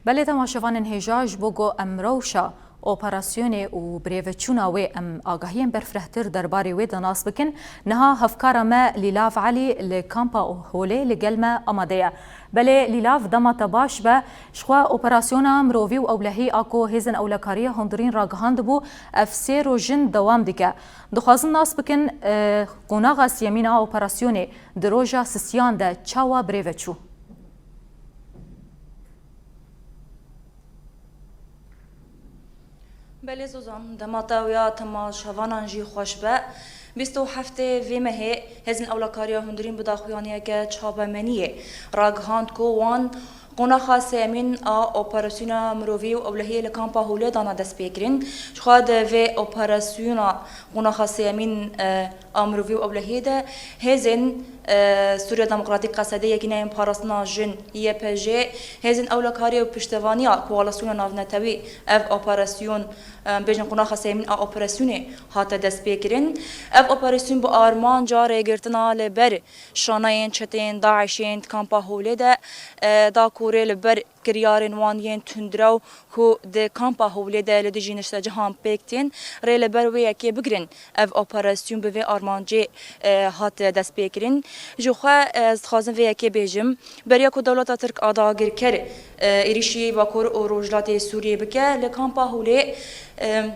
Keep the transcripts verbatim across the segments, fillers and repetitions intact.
Belê temaşevanên hêja, ji bo ku em rewşa operasyonê û birêveçûna wê em agahiyên berfirehtir derbarê wê de nas bikin, niha hevkara me Lîlav Elî li kampa Holê li gel me amade ye. Belê Lîlav, dema te baş be, jixwe operasyona mirovî û ewlehî a ku hêzên ewlekariya hundirîn ragihandibû, ev sê roj in dewam dike. Dixwazin nas bikin, e, qonaxa siyemîn a operasyonê di roja sisiyan de çawa birêve çû? Belê Zozan, dema te û ya temaşevanan jî xweş be. Bîst û heftê vê mehê hêzên ewlekariya hundirîn bi daxuyaniyeke çapemeniyê ragihand ku wan qonaxa sêyemîn a operasyona mirovî û ewlehiyê li kampa Holê dana destpêkirin. Jixwe di vê operasyona qonaxa sêyemîn, e, a mirovî û ewlehiyê de hêzên, e, Sûriya Demokratîk Qesedê, Yekîneyên Parastina Jin, Y P J, hêzên ewlekariyê û piştevaniya Koalîsyona Navnetewî ev operasyon, e, bêjin qonaxa sêyemîn a operasyonê hate destpêkirin. Ev operasyon bi armanca rêgirtina li ber şaneyên çeteyên DAIŞ'ê yên di kampa Holê de, e, da ku rê li ber kiryarên wan yên tundrew ku di kampa Holê de li dijî niştecihan pêk tên, rê li ber wê yekê bigirin. Ev operasyon bi vê armancê, e, hat destpêkirin. Ji xwe, e, ez dixwazim vê yekê bêjim. Beriya ku dewleta Tirk a dagirker, e, êrîşî Bakur û Rojhilatê Sûriyê bike, li kampa Holê, e,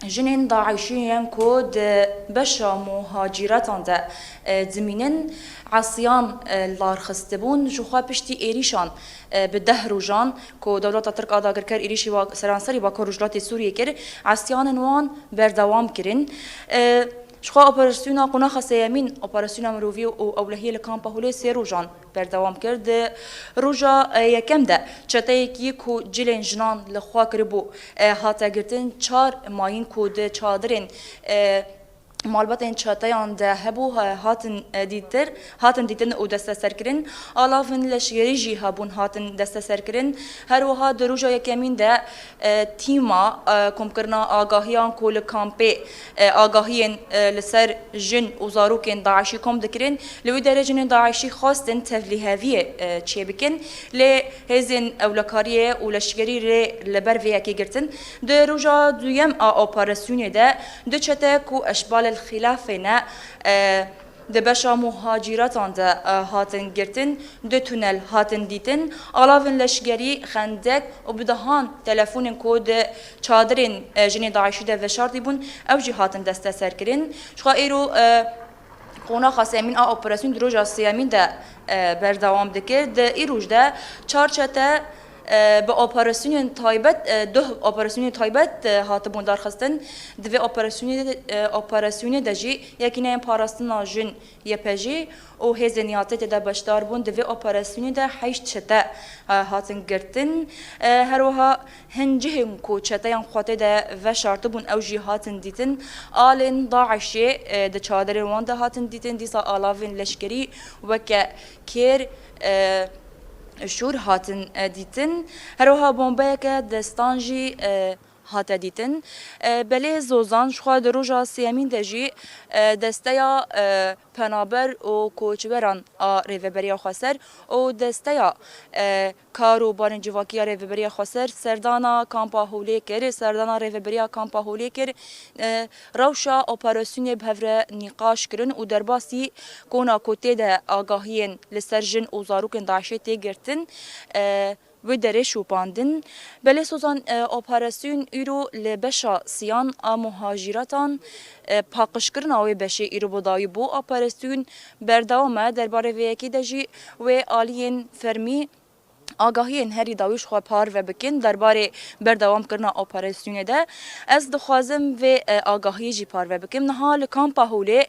jinên DAIŞ'î yên ku di beşa muhacîretan de, e, dimînin, esiyan, e, larxistibûn. Ji xwe piştî êrîşan, e, bi deh rojan ku dewleta Tirk a dagirker êrîşî wa-, seranserî Bakur Rojhilatê Sûriyê kir, esiyanên wan berdewam kirin. E, Ji xwe operasyona qonaxa sêyemîn, operasyona mirovî û ewlehiyê li kampa Holê sê rojan berdewam kir. Di roja, e, yekem de çeteyekî ku cilên jinan li xwe kiribû, e, hate girtin. Çar mayîn ku di çadirên, e, malbatên çeteyan de hebû, e, hatin, e, dîtir, hatin dîtin û desteserkirin. Alavên leşgerî jî hebûn hatin desteserkirin. Her wiha di roja yekemîn de, e, tîma, e, komkirina agahiyan ku li kampê, e, agahiyên, e, li ser jin û zarokên DAIŞ'î kom dikirin, li wî derê jinên DAIŞ'î xwestin tevlîheviyê, e, çêbikin, lê hêzên ewlekariyê û leşkerî rê li ber vê yekê girtin. Di roja duyem a operasyonê de du çete ku eşbal el xîlafê ne, e, di beşa muhacîretan de, e, hatin girtin, du tunel hatin dîtin, alavên leşgerî, xendek û bi dehan telefonên ku di çadirên, e, jinê DAIŞ'î de veşartî bûn, ew jî hatin desteserkirin. Ji xwe îro, e, qonaxa sêyemîn a operasyonê di roja sêyemîn de, e, berdewam dikir. Di îroj de çar çete, e, bi operasyonên taybet, e, duh operasyonên taybet, e, hatibûn darxistin. Di vê operasyonê de, e, operasyonê de jî Yekîneyên Parastina Jin, Y P J, û hêzên Y T T de beşdar bûn. Di vê operasyonê de heşt çete, e, hatin girtin. E, her wiha hin cihên ku çeteyan xwe tê de veşartibûn, ew jî hatin dîtin. Alên DAIŞ'ê, e, di çadirên wan de hatin dîtin. Dîsa alavên leşkerî weke kêr, e, şûr hatin, e, dîtin. Her wiha bombeyeke destan jî, e, hate dîtin. E, belê Zozan, ji xwe di roja sêyemîn de jî, e, desteya, e, penaber û koçberan a Rêveberiya Xweser û desteya, e, kar û barên civakî ya Rêveberiya Xweser serdana kampa Holê kir, serdana rêveberiya kampa Holê kir. E, rewşa operasyonê bi hev re nîqaş kirin û derbasî kona ku tê de agahiyên li ser jin û zarokên DAIŞ'ê tê girtin, e, wê derê şopandin. Belê Sozan, e, operasyon îro li beşa siyan a muhacîretan, e, paqijkirina wê beşê îro bi dawî bû. Operasyon berdewam e. Derbarê vê yekê de jî wê aliyên fermî agahiyên herî dawî ji xwe parve bikin derbarê berdewamkirina operasyonê de. Ez dixwazim vê, e, agahiyê jî parve bikim. Niha li kampa Holê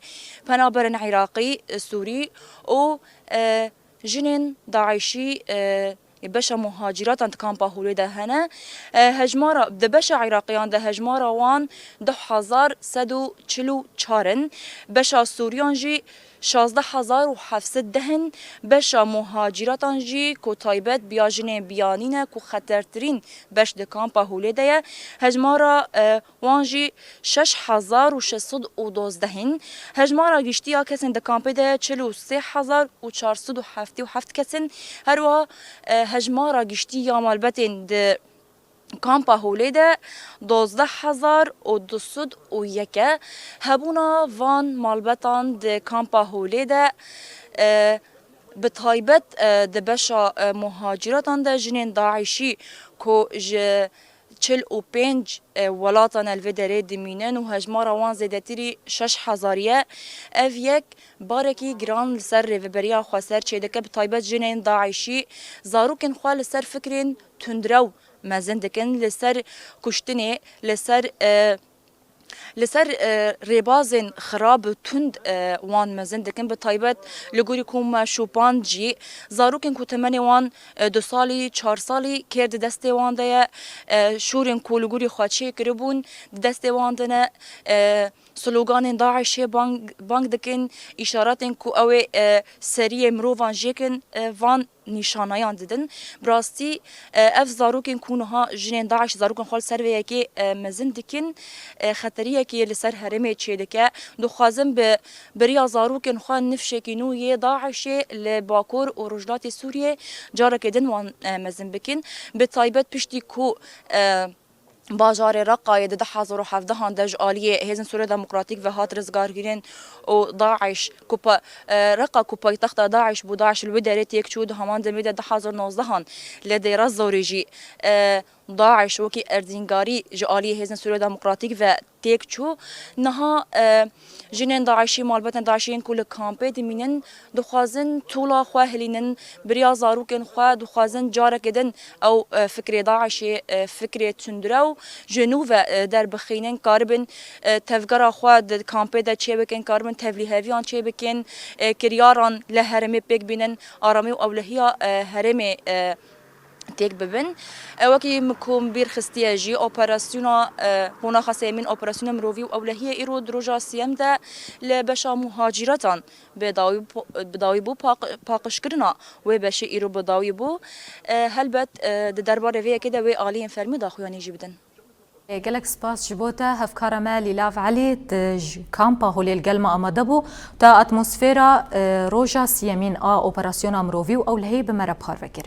penaberên Iraqî, e, Sûrî û, e, jinên DAIŞ'î, e, beşa muhacîratan di kampa Holê de hene. E, hejmara, di beşa Iraqiyan de hejmara wan du hezar sed û çil û çar in. Beşa Sûriyan jî Şazdeh hezar û heft sed deh in. Beşa muhaciratan jî ku taybet biya jinên biyanî ne ku xetertirîn beş di kampa Holê de ye, hejmara, e, wan jî şeş hezar û şeş sed û dozdeh in. Hejmara giştî ya kesên di kampê de çil û sê hezar û çar sed û heftê û heft kes in. Her wiha, e, hejmara giştî ya malbetên di kampa Holê de dozdeh hezar û du sed û yek e. Hebûna van malbetan di kampa Holê de, e, bi taybet, e, di beşa, e, muhaciratan de jinên DAIŞî ku ji çil û pênc, e, welatan li vê derê dimînin û hejmara wan zêdetirî şeş hezar ye. Ev yek barekî giran li ser rêveberiya xweser çêdike, bi taybet jinên DAIŞî zarokên xwe li ser fikrên tundrew mezin dikin, li ser kuştinê, li ser, e, li ser, e, rêbazên xirab û tund, e, wan mezin dikin. Bi taybet li gorî ku me şopand jî, zarokên ku temenê wan, e, du salî, çar salî kêr di destê wan de ye, e, şûrên ku li gorî xwe çêkiribûn di destê wan de ne, e, sloganên DAIŞê bang, bang dikin, îşaretên ku ew ê, e, seriyê mirovan jêkin, e, van nîşanayan didin. Bi rastî, e, ev zarokên ku niha jinên DAIŞ zarokên xwe li ser vê yekê, e, mezin dikin, e, xeteriyekê li ser herêmê çêdike. Dixwazin bi biriya zarokên xwe nifşekî nû yê DAIŞê li Bakur û Rojhilatê Sûriyê careke din wan, e, mezin bikin. Bi taybet piştî ku, e, bajarê Reqayê di du hezar û hevdehan de ji aliyê Hêzên Sûriya Demokratîk ve hat rizgarkirin û DAIŞ ku pa-, e, Reqa ku paytexta DAIŞ bû, DAIŞ li wê derê têk çû, di heman demê de du hezar nozdehan li Dêra Zorê jî, e, DAIŞ wekî erdnîgarî ji aliyê Hêzên Sûriya Demokratîk ve têk çû. Niha, e, jinên DAIŞî, malbetên DAIŞî yên ku li kampê dimînin, dixwazin tola xwe hilînin, biriya zarokên xwe, dixwazin careke din ew, e, fikrê DAIŞê, e, fikrê tundrew ji nû ve, e, derbixînin, karibin, e, tevgera xwe di kampê de çêbikin, karibin tevlîheviyan çêbikin, e, kiryaran li herêmê pêk bînin, aramî û ewlehiya, e, herêmê, e, têk bibin. E, wekî min ku min bîr xistiye jî, operasyona, e, qonaxa sêyemîn, operasyona mirovî û ewlehiyê îro di roja sêyem de li beşa muhaciratan bi dawî, bi dawî bû, paq-, paqijkirina wê beşê îro bi dawî bû. E, helbet, e, di derbarê vê yekê de wê aliyên fermî daxuyanî jî bidin. Gelek spas ji bo te, hevkara me Lîlav Elî di j-, kampa Holê li gel me amade bû, te atmosfera, e, roja siyemîn a operasyona mirovî û ewlehî bi me re parve kir.